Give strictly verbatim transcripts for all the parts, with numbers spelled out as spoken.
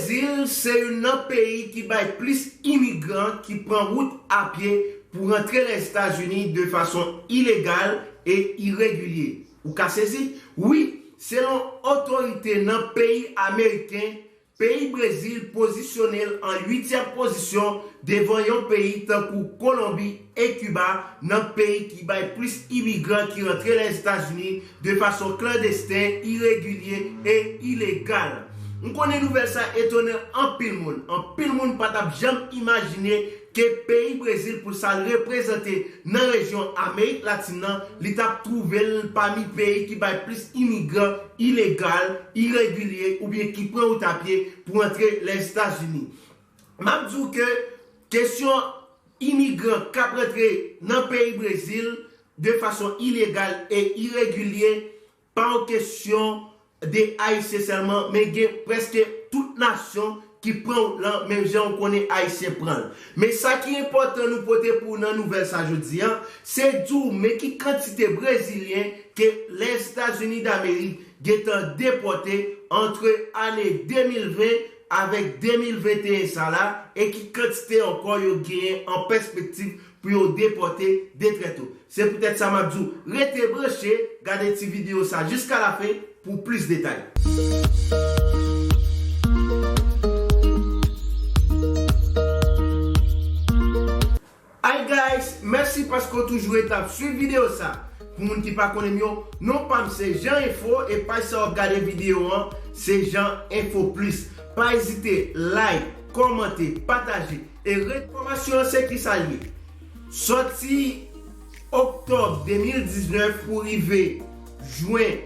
Brezil se youn nan peyi ki bay plis imigran ki pran wout a pye pou rantre Lèzetazini de fason ilegal e iregilye. Ou ka sezi? Wi, selon otorite nan peyi ameriken, peyi Brezil pozisyone l an uityèm pozisyon devan yon peyi tankou Kolonbi e Kiba nan peyi ki bay plis imigran ki rantre Lèzetazini de fason klandesten, iregilye e ilegal. M konnen nouvèl sa etone anpil moun. Anpil moun pa t ap janm imajine ke peyi Brezil, pou sa l reprezante nan rejyon Amerik Latin nan, li t ap twouve l pami peyi ki bay plis imigran ilegal, iregilye oubyen ki pran wout a pye pou antre Lèzetazini. M ap di w ke kesyon imigran k ap rantre nan peyi Brezil de fason ilegal e iregilye pa yon kesyon de Ayisyen sèlman, men gen prèske tout nasyon ki pran wout lan, menm jan w konnen Ayisyen pran l. Men sa ki enpòtan nou pote pou w nan nouvèl sa jodi a, se di w men ki kantite Brezilyen ke Lèzetazini Damerik gentan depòte antre ane de mil ven avèk de mil venteyen sa la, e ki kantite ankò yo genyen an pèspektiv pou yo depòte de trè to. Se poutèt sa m ap di w, rete branche, gade ti videyo sa jiska lafen pou plis detay. Hi guys, mèsi paske w toujou rete ap swiv videyo sa. Pou moun ki pa konnen m yo, non pa m se Jean Info e paj sa w ap gade videyo an, se Jean Info Plus. Pa ezite, like, kòmante, pataje. E enfòmasyon an se kisa l ye? Sòti oktòb de mil diznèf pou rive jen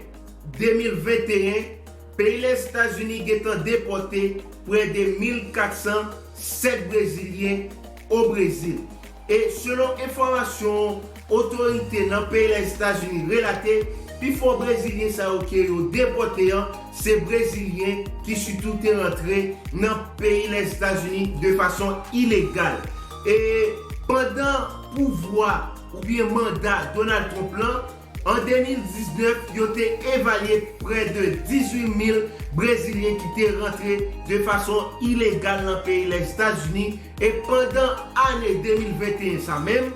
de mil venteyen, peyi Lèzetazini gentan depòte prè de mil kat san sèt Brezilyen o Brezil. E selon enfòmasyon otorite nan peyi Lèzetazini relate, pifò Brezilyen sa yo ke yo depòte an, se Brezilyen ki sitou te rantre nan peyi Lèzetazini de fason ilegal. E pandan pouvwa oubyen manda Donald Trump lan, an de mil diznèf, yo te evalye prè de dizuit mil Brezilyen ki te rantre de fason ilegal nan peyi Lèzetazini, e pandan ane de mil venteyen sa menm,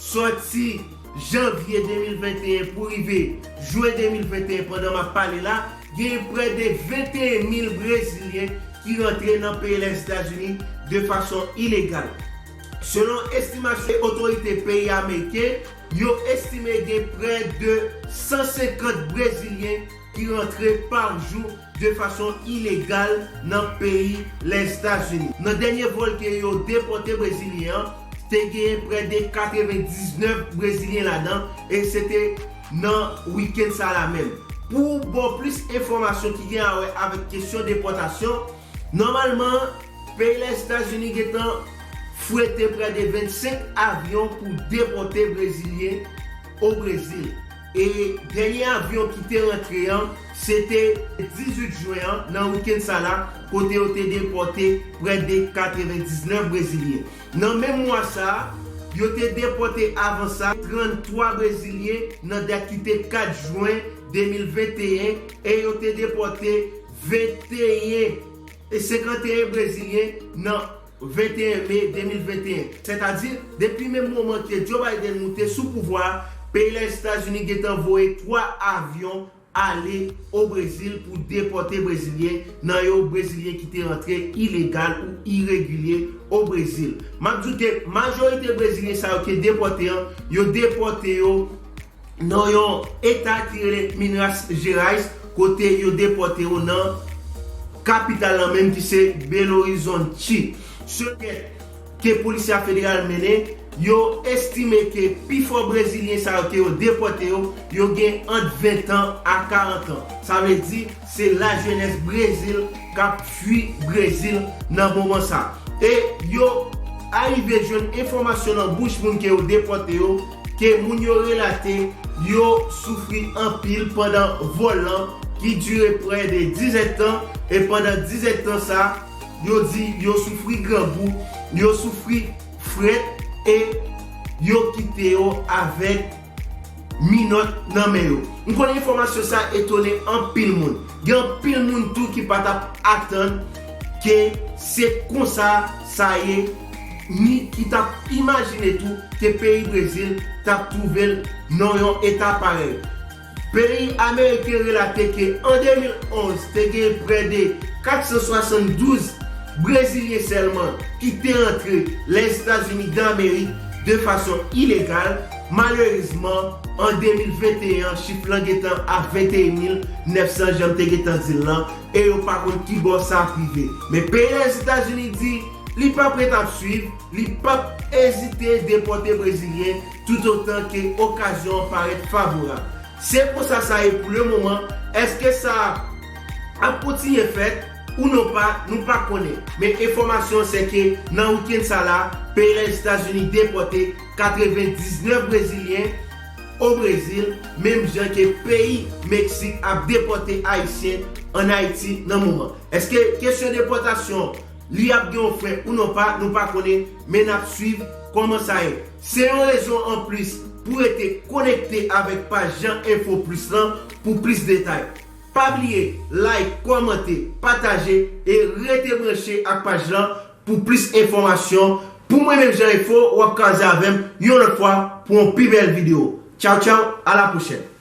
sòti janvye de mil venteyen pou rive jen de mil venteyen, pandan m ap pale la, genyen prè de venteyen mil Brezilyen ki rantre nan peyi Lèzetazini de fason ilegal. Selon estimasyon otorite peyi ameriken, yo estime gen prè de san senkant Brezilyen ki rantre pa jou de fason ilegal nan peyi Lèzetazini. Nan dènye vòl ke yo depòte Brezilyen an, te genyen prè de katrevendiznèf Brezilyen ladan, e se te nan wikenn sa la menm. Pou w ba w plis enfòmasyon ki gen a wè avèk kesyon depòtasyon, nòmalman, peyi Lèzetazini gentan fwete prè de vennsenk avyon pou depòte Brezilyen o Brezil. E dènye avyon ki te rantre an, se te dizuit jen an, nan wikenn sa la, kote yo te depòte prè de katrevendiznèf Brezilyen. Nan menm mwa sa a, yo te depòte avan sa tranntwa Brezilyen nan dat ki te kat jen de mil venteyen, e yo te depòte venteyen e senkanteyen Brezilyen nan venteyen me de mil venteyen. Sètadi, depi menm moman ke Joe Biden moute sou pouvwa a, peyi Lèzetazini gentan voye twa avyon ale o Brezil pou depòte Brezilyen nan yo, Brezilyen ki te rantre ilegal ou iregilye o Brezil. M ap di w ke majorite Brezilyen sa yo ke depòte an, yo depòte yo nan yon eta ki rele Minas Gerais, kote yo depòte yo nan kapital lan menm ki se Belo Horizonte. Selon ankèt ke Polícia Federal mennen, yo estime ke pifò Brezilyen sa yo ke yo depòte yo, yo gen ant ventan a karantan. Sa vle di, se lajenès Brezil k ap fui Brezil nan moman sa. E yo arive jwenn enfòmasyon nan bouch moun ke yo depòte yo, ke moun yo relate yo soufri anpil pandan vòl lan ki dire prè de diz èdtan, e pandan diz èdtan sa, yo di yo soufri grangou, yo soufri frèt, e yo kite yo avèk minòt nan men yo. M konnen enfòmasyon sa etone anpil moun. Gen anpil moun tou ki pa t ap atann ke se konsa sa ye, ni ki t ap imajine tou ke peyi Brezil t ap twouve l nan yon eta parèy. Peyi ameriken relate ke an de mil onz, te gen prè de kat san swasanndouz Brezilyen sèlman ki te antre Lèzetazini Damerik de fason ilegal. Malerezman, an de mil venteyen, chif lan gentan a venteyen mil nèf san, jan m te gentan di l lan, e yo pa konn ki bò sa ap rive. Men peyi Lèzetazini di li p ap ret ap swiv, li p ap ezite depòte Brezilyen toutotan ke okazyon an parèt favorab. Se konsa sa ye pou le moman. Èske sa ap kontinye fèt ou non pa, nou pa konnen. Men enfòmasyon se ke nan wikenn sa la, peyi Lèzetazini depòte katrevendiznèf Brezilyen o Brezil, menm jan ke peyi Meksik ap depòte Ayisyen ann Ayiti nan moman. Èske kesyon depòtasyon li ap gen yon fen ou non pa, nou pa konnen, men n ap swiv kòman sa ye. Se yon rezon anplis pou rete konekte avèk paj Jan Enfo Plis lan pou plis detay. Pa bliye like, kòmante, pataje e rete branche ak paj lan pou plis enfòmasyon. Pou mwen menm Jan Enfo, w ap kaze avè m yon lòt fwa pou yon pi bèl videyo. Tchaw tchaw, a la pwochèn.